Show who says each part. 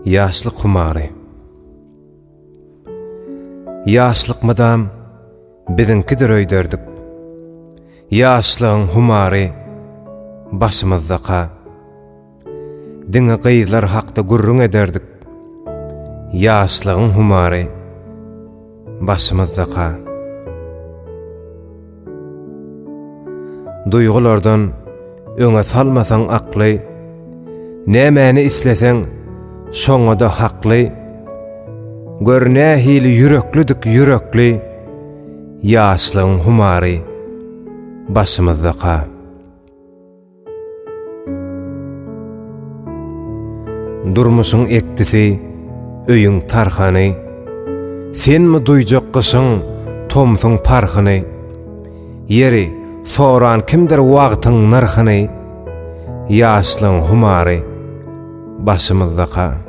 Speaker 1: Ýaşlyk humary. Ýaşlyk mydam biziňkidir öýderdik. Ýaşlygyň humary başymyzdaka. Diňe gyzlar hakda gürrüň ederdik. Ýaşlygyň humary başymyzdaka. Duýgulardan öňe salmasaň akly, Nämäni isleseň, şoňa-da hakly. Gör nähili ýüreklidik ýürekli, Ýaşlygyň humary başymyzdaka. Durmuşyň ekdisi, öýüň tarhany. Senmi duýjak gyşyň, tomsuň parhyny? Ýeri, soran kimdir wagtyň nyrhyny? Ýaşlygyň humary başymyzdaka.